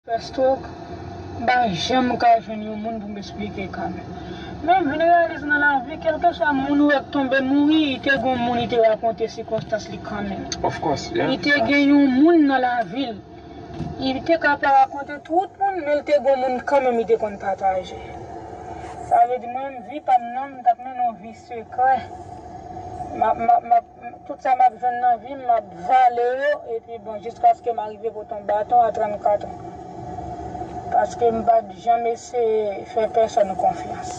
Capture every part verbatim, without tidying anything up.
Fè stroke, m pa janm ka jwenn yon moun pou m esplike ka m. Men m vin reyalize nan lavi, kèlkeswa moun ou wè k tonbe mouri, li te gon moun li te rakonte sikonstans li kanmenm. Of course, yeah. Li te gen yon moun nan lavi l. Li te ka pa rakonte tout moun, men li te gon moun kanmenm li te konn pataje. Sa vle di mwen, vi pa m nan, m t ap mennen yon vi sekrè. M ap, m ap, m ap, tout sa m ap jwenn nan vi m, m ap vale yo, epi bon, jiskaske m arive pote yon baton a trannkat an. Paske m pa t janm eseye fè pèsonn konfyans.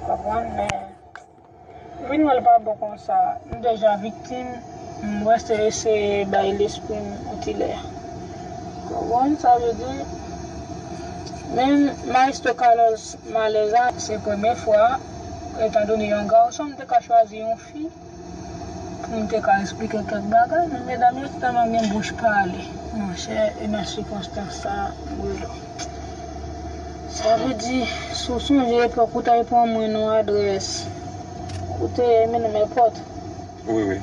Konprann? Men, vin wè l pa bon konsa. M deja viktim, m wè se eseye bay lespri m yon ti lè. Konprann sa vle di? Men Maestro Carlos Maleza, se premye fwa, etandone yon gason, m te ka chwazi yon fi pou m te ka esplike kèk bagay, men medam yo tèlman gen bouch pale. Monchè, e nan sikonstans sa, m rele w. Sa vle di, si w sonje epòk ou t al pran mwen nan adrès, ou te mennen m èpòt. Wi, wi.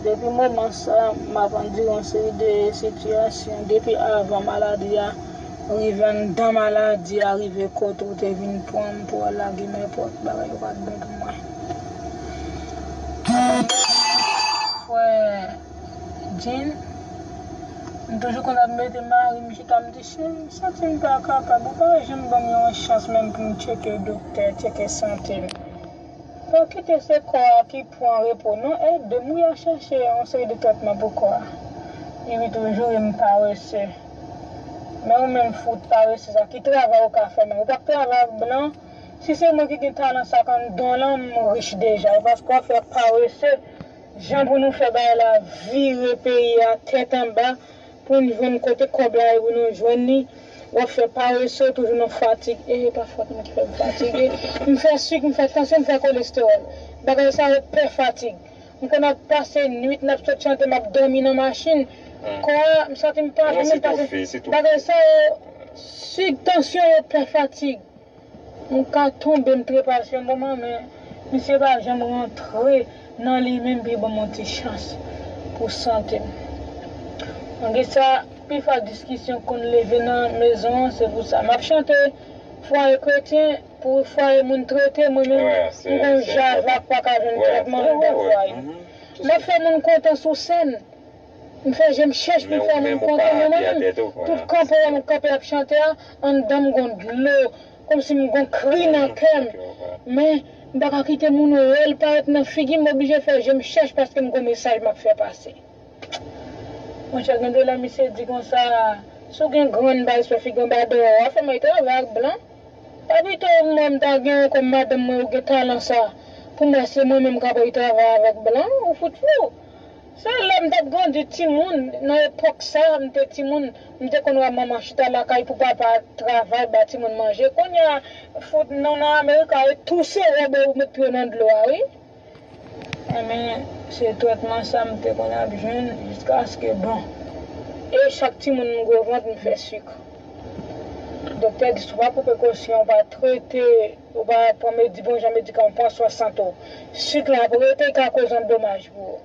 Depi moman sa, m ap andire yon seri de sitiyasyon. Depi avan maladi a rive, anndan maladi a rive kote w te vin pran m pou w al lage m èpòt, bagay yo pa t bon pou mwen. Frè Jean, m toujou konn ap mete mari m chita, m di, cheri, m santi m pa kapab, ou pa janm ban m yon chans menm pou m tcheke doktè, tcheke sante m. Pa kite se kò a ki pran repo non, ede m wi a chèche yon seri de trètman pou kò a. Epi toujou rele m parese. Men ou menm fout parese sa, ki travay ou ka fè menm? Ou p ap travay ak blan? Si se mwen ki gen talan sa k anndan w lan, m rich deja. E paske w ap fè parese, jan pou nou fè bagay la vire peyi a tèt anba, pou n jwenn kote kòb la ye pou nou jwenn li. W ap fè parese, toujou nan fatig. E pa fòt mwen ki fè m fatige. M fè sik, m fè tansyon, m fè kolestewòl. Bagay sa yo pè fatig. M konn ap pase nwit, n ap sot chante, m ap dòmi nan machin. Kò a, m santi m pa vle menm pase. Bagay sa yo, sik, tansyon yo pè fatig. M ka tonbe, m trepase yon moman, men misye pa janm rantre nan li menm pou l ban m yon ti chans pou sante m. Malgre sa, pifwa diskisyon konn leve nan mezon an, se pou sa. M ap chante fwaye kretyen pou fwaye moun trete, mwen menm, m gon javak pa ka jwenn trètman anndan fwaye. M ap fè moun kontan sou sèn. M fè je m chèch pou m fè moun kontan, men mwen menm, tout kanpe a m kanpe ap chante a, anndan m gon dlo, kòmsi m gon kri nan kè m. Men, m pa ka kite moun wè l parèt nan figi m, m oblije fè je m chèch paske m gon mesaj m ap fè pase. Monchè, gen de lè misye di konsa, si w gen grenn bay sou figi w anba dèyè w, w ap fè m al travay ak blan. Pa pito mwen m ta gen w kòm madanm mwen, ou gen talan sa, pou m wè se mwen menm k ap al travay avèk blan, ou fout fou. Se lè m t ap grandi timoun, nan epòk sa, m te timoun, m te konn wè manman chita lakay pou papa travay ba timoun manje. Kounye a, fout nou nan Amerik la, yo touse wòb ou met pye w nan dlo a, wi. Enben, se trètman sa m te konn ap jwenn jiskaske, bon. E chak timoun m gwo vant, m fè sik. Doktè di, si w pa pran prekosyon, w pa trete, w pa pran medi-, bon jan medikaman, w pran swen sante w, sik la ap rete, l ka koz yon domaj pou ou.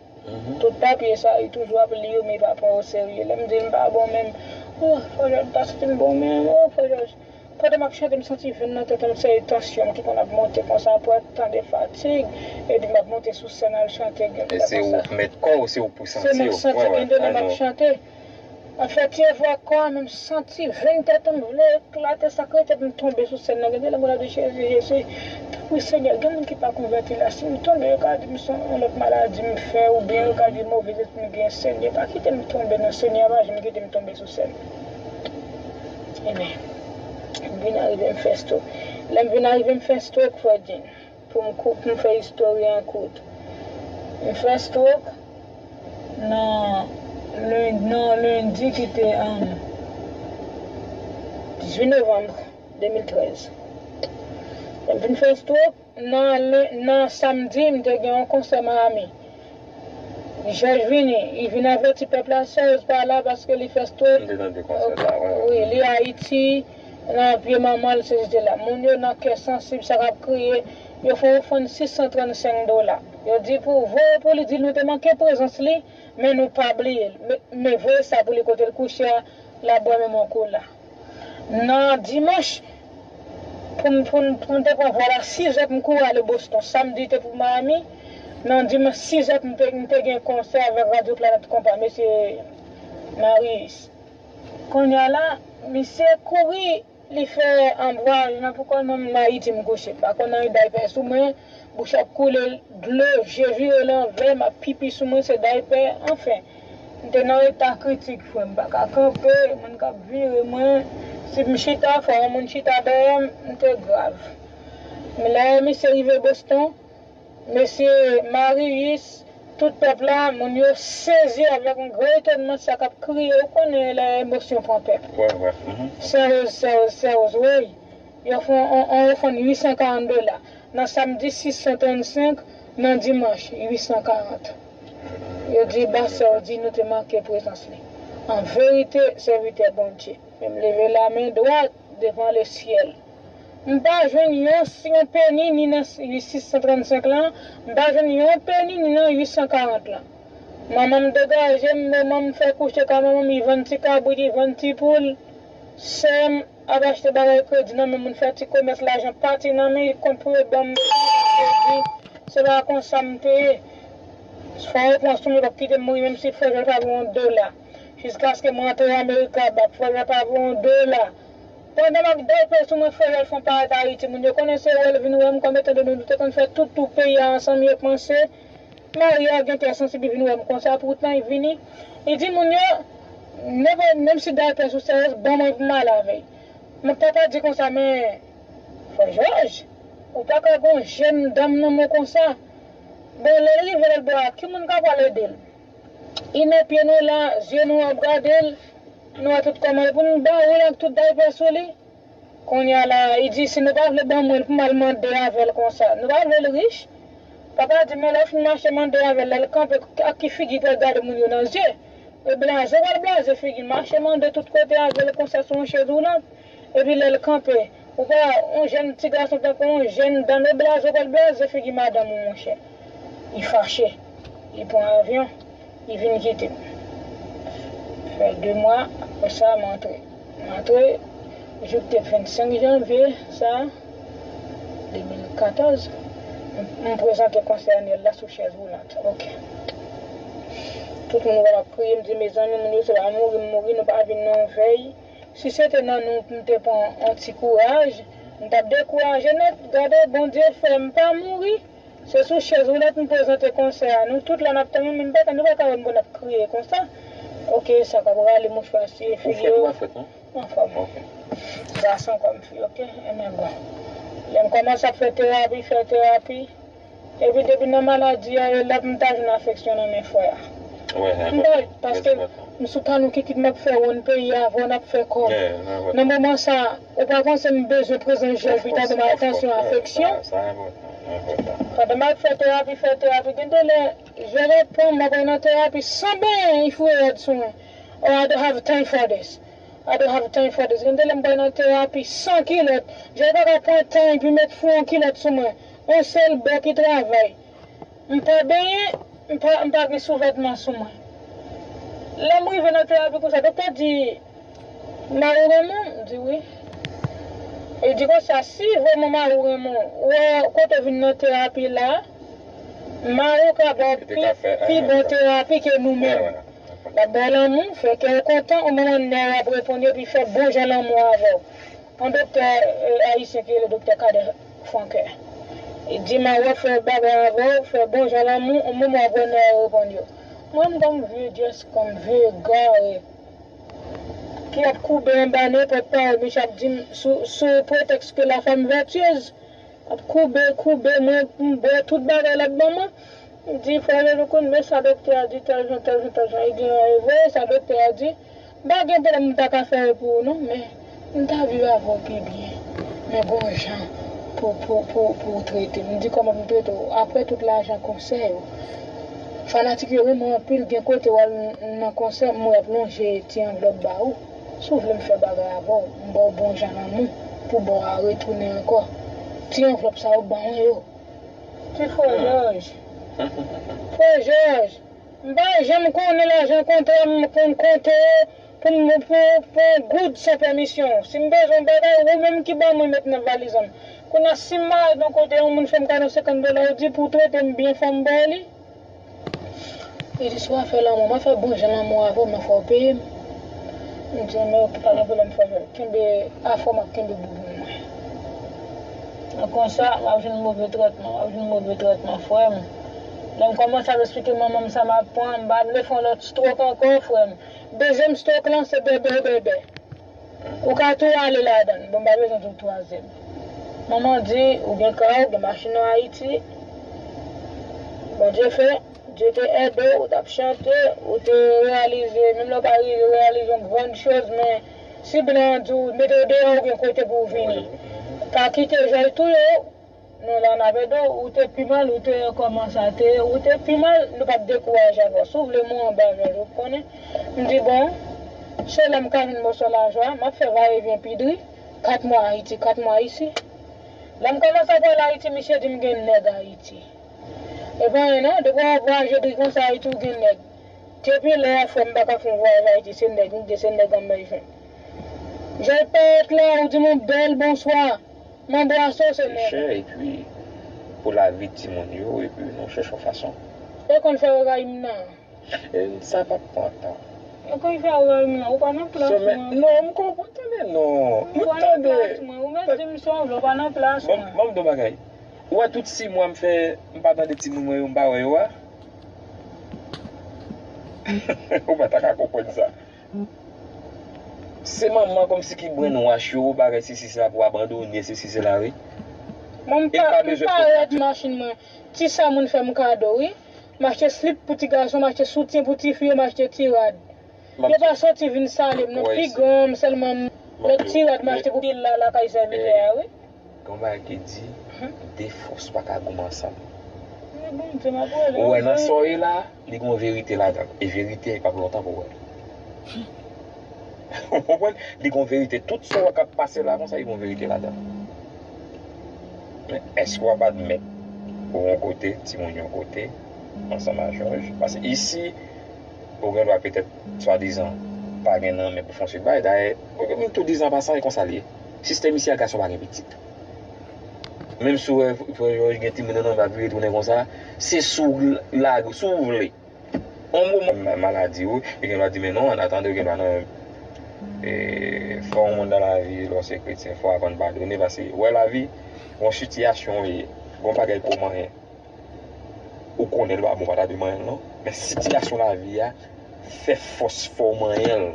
Tout papye sa, li toujou ap li yo, men li pa pran yo serye. Lè m di l m pa bon menm, oh, frè Jòj, m pa santi m bon menm, oh, frè Jòj. Pandan m ap chante, m santi venn nan tèt mwen, se tansyon m ki konn ap monte konsa, apre tan de fatig, epi m ap monte sou sèn al chante, gen de lè konsa. E se ou k mèt kò w, se ou k pou santi w. Se mwen k santi, gen de lè m ap chante. Afè tire vwa kò a, men m santi venn tèt mwen vle eklate, sa k rete pou m tonbe sou sèn nan. Gen de lè m ap di, Jezi, Jezi, tanpri Senyè, gen moun ki pa konvèti la, si m tonbe, yo ka di m se yon lòt maladi m fè, oubyen yo ka di move lespri m gen, Senyè, pa kite m tonbe non, Senyè, pa janm kite m tonbe sou sèn. Ebyen, m vin arive m fè stroke. Lè m vin arive m fè stroke, frè Jean, pou m kou-, pou m fè istòri an kout. M fè stroke nan len-, nan lendi ki te, um, dizuit novanm de mil trèz. Lè m vin fè stroke, nan len-, nan samdi, m te gen yon konsè Miami. Jòj vini, li vin avèti pèp la, Serge pa la paske li fè stroke. M te tande konsè sa, wi, wi. Wi, li Ayiti, nan pye manman l, se jete la. Moun yo nan kè sansib, sa k ap kriye, yo fè ofrann sis san trannsenk dola. Yo di pou voye pou li, di nou te manke prezans li, men nou pa bliye l. Men, men voye sa pou li kote l kouche a, la bwè menm yon kola. Nan dimanch, pou m, pou m, pou m te pran vòl a sizè pou m kouri ale Boston. Samdi te pou Miami. Nan dimanch sizè pou m te, m te gen konsè avèk Radyo Planèt Konpa, mesye Marius. Kounye a la, misye kouri, li fè anbwaj nan pou kò l, mwen m Ayiti m kouche. M pa konn anyen, daypè sou mwen, bouch ap koule dlo, je vire lanvè, m ap pipi sou mwen, se daypè, anfen. M te nan eta kritik, frè m, m pa ka kanpe, moun k ap vire mwen. Si m chita, fò yon moun chita dèyè m, m te grav. Men lè misye rive Boston, mesye Marius, tout pèp la, moun yo sezi avèk yon gran etònman, sa k ap kriye, ou konnen lè emosyon pran pèp. Wè, wè. Mhm. Sè Woz, Sè Woz, Sè Woz, wi. Yo fè yon, yon, yon ofrann uit san karant dola. Nan samdi, sis san trannsenk, nan dimanch, uit san karant. Yo di, ba sè w di nou te manke prezans li. An verite, sèvitè Bondye, men m leve lamen dwat devan lesyèl. M pa jwenn yon, yon peni ni nan sis san trannsenk lan, m pa jwenn yon peni ni nan uit san karant lan. Manman m degaje m, manman m fè kouche kay manman m, li vann ti kabrit, li vann ti poul. Sè m ap achte bagay kredi nan men moun, fè ti komès, lajan pati nan men, li kont pou yo ban m kredi. Se pa konsa m te ye. Fò yo pran sou mwen, yo p ap kite m mouri, menm si frè Jòl pa voye yon dola. Jiskaske mwen antre Amerika, bak frè Jòl pa voye yon dola. Pandan m ap dèype sou mwen, frè Jòl fè yon parèt Ayiti, moun yo konnen se wè l vin wè m, kòm etan done nou te konn fè tout tour peyi a ansanm, yo panse Maria gen kè sansib, li vin wè m konsa, poutan li vini. Li di moun yo, nenpòt, menm si daypè sou sèyèz, ban mwen pou m ale avè l. Men papa di konsa, men, frè Jòj, ou pa ka gon jèn dam nan men w konsa. Bon, lè l rive lòt bò a, ki moun ka pral ede l? Li nan pye nou la, zye nou ap gade l, nou wè tout kòman l pou n ba ou l ak tout daypè sou li. Kounye a la, li di, si nou pa vle ban mwen l pou m al mande avè l konsa, nou pa vle l rich? Papa di, men lè w fin mache mande avè l, lè l kanpe, ak ki figi l pral gade moun yo nan zye? E blaze, w pral blaze figi l, mache mande tout kote avè l konsa sou yon chèz woulant. Epi lè l kanpe, ou pa, yon jèn ti gason tankou yon jèn dam, e blaze, w pral blaze figi madanm ou, monchè. Li fache, li pran avyon. Li vin kite m. Fè de mwa, apre sa, m antre. M antre, jou k te vennsenk janvye, sa, de mil katòz, m, m prezante konsè anyèl la sou chèz woulant. Ok. Tout moun wè m ap kriye, m di, mezanmi, moun yo se pa mouri m mouri, nou pa vin nan yon vèy. Si se te nan nou, m te pran yon ti kouraj, m t ap dekouraje nèt. Gade, Bondye fè m pa mouri. Se sou chèz woulant m prezante konsè a. Nou tout la n ap tann, men m pa ka, nou pa ka wè m pou n ap kriye konsa. Ok, sa k ap rale mouchwa siye figi yo. Ou fèt ou pa fèt, non? Anfòm. Ok. Gason kòm fi, ok? Enben bon. Lè m kòmanse ap fè terapi, fè terapi. Epi depi nan maladi a, e lòt m ta jwenn afeksyon nan men frè a. Wè, enpòtan. M pa, paske m sou kanal ki kit m ap fè wonn peyi a, avè w n ap fè kòb. Nan moman sa, ou pa panse m bezwen prezans Jòj pou ta ban m atansyon, afeksyon? Sa, sa enpòtan, enpòtan. Pandan m ap fè terapi, fè terapi, gen de lè, Jòj ap pran m, m ap al nan terapi san benyen, li foure rad sou mwen. Oh, I don't have time for this. I don't have time for this. Gen de lè m pral nan terapi san kilòt. Jòj pa ka pran tan epi met fou yon kilòt sou mwen. Yon sèl bò ki travay. M pa benyen, m pa, m pa gen souvètman sou mwen. Lè m rive nan terapi konsa, doktè di, mari w renmen w? M di wi. Li di konsa, si vrèman mari w renmen w, ou wè kote w vin nan terapi la, mari w ka ba w pi, pi bon terapi ke nou menm. L ap ba w lanmou, fè kè w kontan, yon moman nè w ap reponn yo, epi fè bon jan lanmou avè w. Yon doktè, eh, ayisyen ki rele doktè Cadet Franquin. Li di mari w ap fè bagay avè w, fè bon jan lanmou, yon moman w ap wè nè yo reponn yo. Mwen, m kòm vye dyès, kòm vye egare, ki ap koube anba nenpòt pawòl misye ap di m sou, sou pretèks ke la femme vertueuse. Ap koube, koube, mwen, m bwè tout bagay l ap ban mwen. M di, frè Jean-Claude, men sa doktè a di, tèl jan, tèl jan, tèl jan. Li di, e vre, sa doktè a di. M pa gen pwoblèm, m ta ka fè l pou ou, non, men m ta viv avè w pi byen. Men gon jan pou, pou, pou, pou w trete m. M di, kòman pou m trete w? Apre tout lajan konsè yo, fanatik yo renmen w anpil, gen kote w al nan konsè, m wè y ap lonje ti anvlòp ba ou. Si w vle m fè bagay avè w, m ba w bon jan lanmou pou ba w a retounen ankò. Ti anvlòp sa yo ban mwen yo. Ti frè Jòj. Frè Jòj, m pa janm konnen lajan kontrè, m konn konte yo. pou m pou, pou yon goud san pèmisyon w. Si m bezwen yon bagay, ou menm ki ban mwen met nan valiz an. Kounye a, si m al nan kote yon moun fè m kado senkant dola, ou di pou w trete m byen, fò m ba w li. Li di, si w ap fè lanmou, m ap fè bon jan lanmou avè w, men fò w peye m. M di, men oke, pa gen pwoblèm, frè m. Kenbe afè w, m ap kenbe bouboun mwen. Nan konsa, m ap jwenn move trètman, m ap jwenn move trètman, frè m. Lè m kòmanse ap esplike manman m sa m ap pran, m pa vle fè yon lòt stroke ankò, frè m. Dezyèm stroke lan, se bèbè, bèbè. Ou ka tou ale ladan l. Bon, m pa bezwen di w twazyèm. Manman di, ou gen kay, ou gen machin nan Ayiti. Bondye fè, Dye te ede w, ou t ap chante, ou te reyalize, menm lè w pa rive reyalize yon grann choz, men si blan an di w mete w deyò, ou gen kote pou w vini. Pa kite jan l touye w. Non, la n ap ede w, ou te pi mal, ou te kòman sa te ye, ou te pi mal, nou p ap dekouraje avè w. Si w vle mwen anba, Jòj, ou konnen. M di, bon, se la m ka jwenn mòso lajan, m ap fè vayevyen pi dri, kat mwa Ayiti, kat mwa isi. Lè m kòmanse ap al Ayiti, misye di m gen nèg Ayiti. E pa anyen non, depi w ap vwayaje dri konsa Ayiti, ou gen nèg. Depi lè a, frè m, m pa ka fè yon vwayaj Ayiti, se nèg m gen, se nèg an m bezwen. Jòj, pa èt la, ou di m yon bèl bonswa. Mande a sòsye nèg. Chè, epi pou lavi timoun yo, epi nou chèche yon fason. E konn fè yo rayi m nan. E sa p ap pran tan. E konn fè yo rayi m nan, ou pa nan plas mwen. Non, m konprann, tande non. Ou pa nan plas mwen, ou mèt di m sa w vle, ou pa nan plas mwen. Bon, ban m di w bagay. Ou wè tout sis mwa m fè, m pa tande timoun mwen yo, m pa wè yo a. Ou pa ta ka konprann sa. Se manman kòmsi ki brainwash yo, bagay sesi sela pou abandone, sesi sela, wi. Mwen m pa, m pa rèd machin mwen. Ti sa moun fè m kado, wi. M achte slip pou ti gason, m achte soutyen pou ti fi yo, m achte ti rad. Yo pa soti vin salye m, non, pi gran m sèlman m, lòt ti rad m achte pou pil la, lakay sèvitè a, wi. Gen yon bagay ki di, de fòs pa ka goumen ansanm. Ou wè nan sa w ye la, li gen yon verite ladan l. E verite a, li p ap lontan pou w wè l. Ou konprann? Li gen yon verite. Tout sa w wè k ap pase la konsa, li gen yon verite ladan l. Men èske w ap admèt ou yon kote, timoun yon kote, ansanm a Jòj? Paske isi, ou gen dwa petèt, swadizan, pa gen nan men pou fè yon seri de bagay. Dayè, m tou dizan pasan, e konsa l ye. Sistèm isi a, gason pa gen pitit. Menm si w wè frè Jòj gen timoun nan men l ap vire tounen konsa, se si w lage, si w vle. Yon moman maladi, wi, yo gen dwa di, men non, an atandan, yo gen dwa nan, e, fò yon moun nan lavi, lè w se kretyen, fò w aprann padone, paske, wè lavi, yon sitiyasyon, e, yon bagay pou w manyen. Ou konnen l pa bon, pa ta dwe manyen l non. Men sitiyasyon lavi a fè fòs fè w manyen l.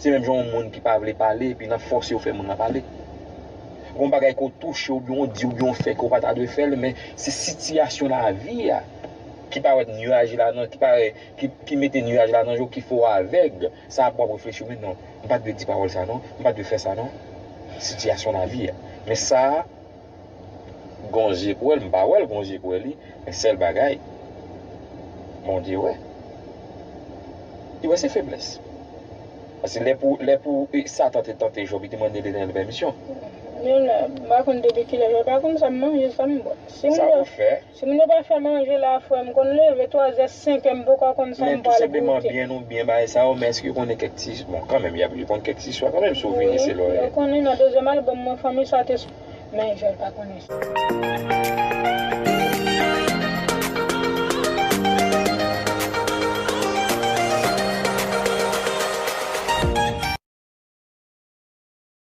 Se menm jan yon moun ki pa vle pale, epi nan fòse yo fè moun nan pale. Gon bagay ke w touche, oubyen w di, oubyen w fè ke w pa ta dwe fè l, men se sitiyasyon lavi a ki parèt nyaj la nan, ki parèt, ki, ki mete nyaj la nan je w, ki fè w avèg. Sa ap w ap reflechi, men non, m pa t dwe di pawòl sa non, m pa t dwe fè sa non. Sitiyasyon lavi a. Men sa, gon je k wè l, m pa wè l, gon je k wè li, men sèl bagay, Bondye wè. Li wè se feblès. Paske lè pou, lè pou, e, Satan te tante Jòb, li te mande Letènèl pèmisyon. Men la, m pa konn depi kilè, m pa konn sa m manje, sa m bwè. Si moun yo, si moun yo pa fè manje la, frè m, konn leve twazè, senkè, m poko konn sa m pral goute. Men tou senpleman, byen ou byen bagay sa yo, men èske yo konnen kèk ti, bon, kanmenm, y ap, yo konn kèk ti istwa kanmenm, si w vini se lè w ye. Yo konnen nan dezyèm albòm mwen, fanmi sa te Men Jòj pa konnen sa.